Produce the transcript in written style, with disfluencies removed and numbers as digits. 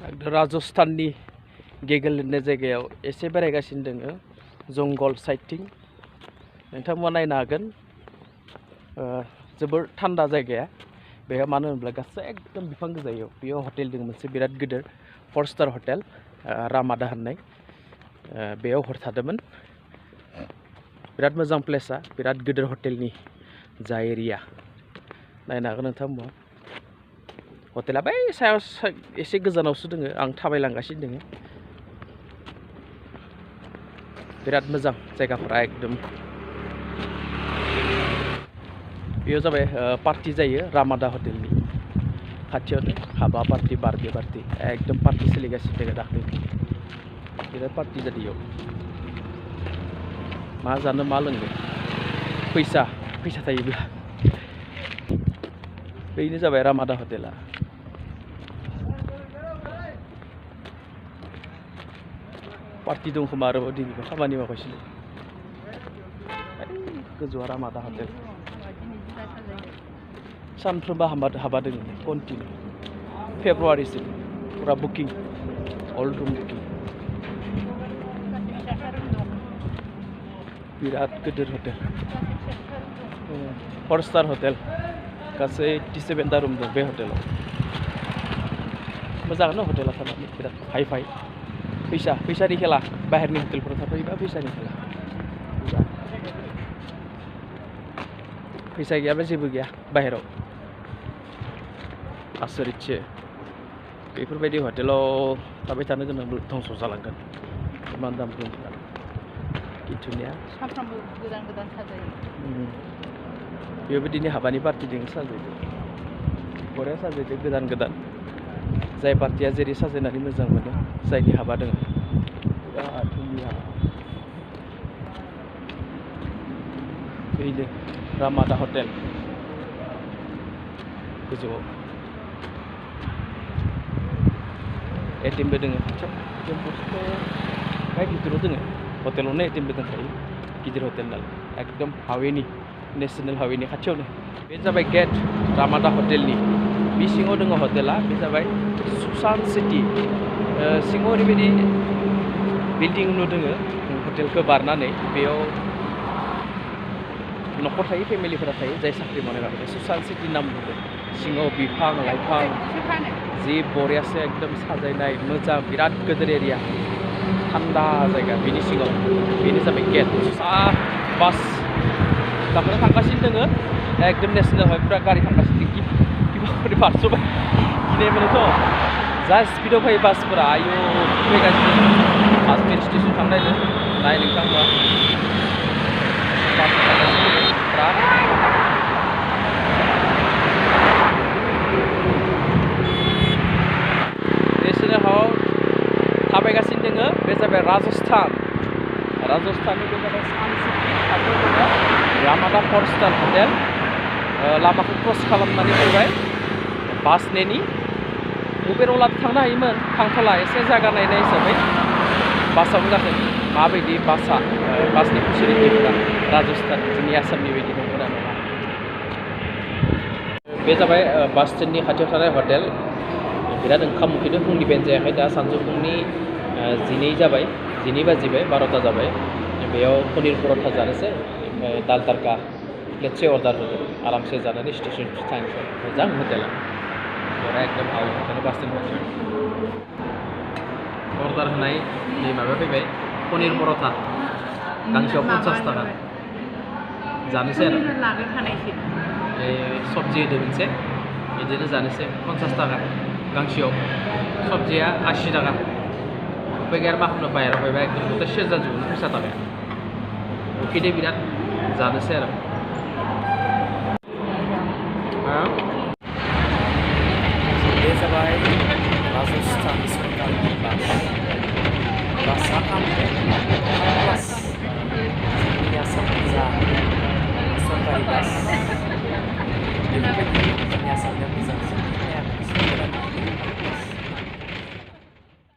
राजस्थाननि गेगेल होननाय जायगायाव एसे बेरायगासिनो दोङो जंगल साइडथिं नोंथांमोना नायनो हागोन जोबोर थान्दा जायगाया बेयाव मानो होनब्ला गासै एकदम बिफां गोजायाव बेयाव हटेल दङ मोनसे बिराद गिदिर 4 स्टार हटेल रामादा होननाय बेयाव हर थादोंमोन बिराद मोजां प्लेसआ बिराद गिदिर हटेलनि जा एरिया नायनो हागोन नोंथांमोना हटेला बै सायाव एसे गोजानावसो दोङो आं थाबायलांगासिनो दोङो बिराद मोजां जायगाफोरा एकदम बेयो जाबाय पार्टी जायो रामादा हटेलनि खाथियावनो हाबा पार्टी बार्थडे पार्टी एकदम पार्टी सोलिगासिनो दोङो दाख्लै बिराद पार्टी जादों इयाव मा जानो मा लोंनो फैसा थायोब्ला बेनो जाबाय रामादा हटेला पार्टी दं खोमा आरो दिनैबो खामानि मावगासिनो गोजौआ रामादा हटेल सानफ्रोमबो हाबा दोङो कन्टिनिउ फेब्रुवारिसिम फुरा बुकिं अल रुम बुकिं बिराद गिदिर हटेल 4 स्टार हटेल गासै 87टा रुम दं बे हटेलाव मोजाङानो हटेला थानानै बिराद हाइ फाइ फैसानि खेला बाहेरनि हटेलफोराव थाफैबा फैसानि खेला फैसा गैयाबा जेबो गैया बाहेराव आसरितसो बेफोरबायदि हटेलाव थाबाय थानो गोनांब्ला धंस जालांगोन इमान दाम रुमफोरा गिथुनिया सानफ्रामबो गोदान साजायो बेबायदिनो हाबानि पार्टिजों साजायदो बरिया साजायदो गोदान जाय पार्टिया जेरै साजायनानै मोजां मोनो जायनि हाबा दङ बिराद धुनिया बेनो रामादा हटेल गोजौआव एटिएमबो दोङो बाय गिदिराव दोङो हटेलावनो एटिएमबो दंखायो गिदिर हटेल नालाय एकदम हावेनि नेशनेल हावेनि खाथियावनो बे जाबाय गेट रामादा हटेलनि बे सिङाव दङ हटेला बे जाबाय सुशांत सिटि सिङाव ओरैबायदि बिल्डिं नुदोङो हटेलखौ बारनानै बेयाव न'खर थायो फेमिलिफोरा थायो जाय साख्रि मावनाय बायदि सुशांत सिटि नाम बुंदों सिङाव बिफां लाइफां जि बरियासो एकदम साजायनाय मोजां बिराद गिदिर एरिया थान्दा जायगा बेनि सिङाव बेनो जाबाय गेट बास गाखोनो थांगासिनो दोङो एकदम नेशनेल हाइवेफोरा गारि थांगासिनो गिबाखौनो बारस'बाय गिनाय मोनोथ' जा स्पिडआव फैयो बासफोरा आयु फैगासिनो आजमेर स्टेसन थांनायनो नाय नोंथांमोना बास थांगासिनो नेशनेल हाइवेआव थाबायगासिनो दोङो बे जाबाय राजस्थाननि बे जाबाय सान सिटि खाथियाव दङ रामादा 4 स्टार हटेल लामाखौ क्रस खालामनानै फैबाय बास नेनि उबेराव थांनो हायोमोन थांथ'ला एसे जायगा नायनाय हिसाबै बासावनो गाखो माबायदि बासनि फेसिलिटिफोरा राजस्थान जोंनि आसामनि बायदि नंगौना नङा बे जाबाय बास स्टेन्डनि खाथियाव थानाय हटेल बिराद ओंखाम उखैदों फुंनि बेन जायाखै दा सानजौफुंनि 12 बाजिबाय 12ता जाबाय बेयाव पनिर परथा जानोसै ओमफ्राय दाल तड़का प्लेटसे अर्डार होदों आरामसे जानानै स्टेसन थांसै मोजां हटेला बेवहाय एकदम हाव हटेल बास स्टेन्ड हटेल अर्डार होनाय नै माबाया फैबाय पनिर परथा गांसेयाव 50 थाखा जानोसै आरो सबजि होदों मोनसे बिदिनो जानोसै 50 थाखा गांसेयाव सबजिया 80 थाखा उपाय गैया मा खालामनो बाहेराव फैबाय एकदम गथाय सेस जाजोबो फैसा थाबाय उखैदो बिराद जानोसै आरो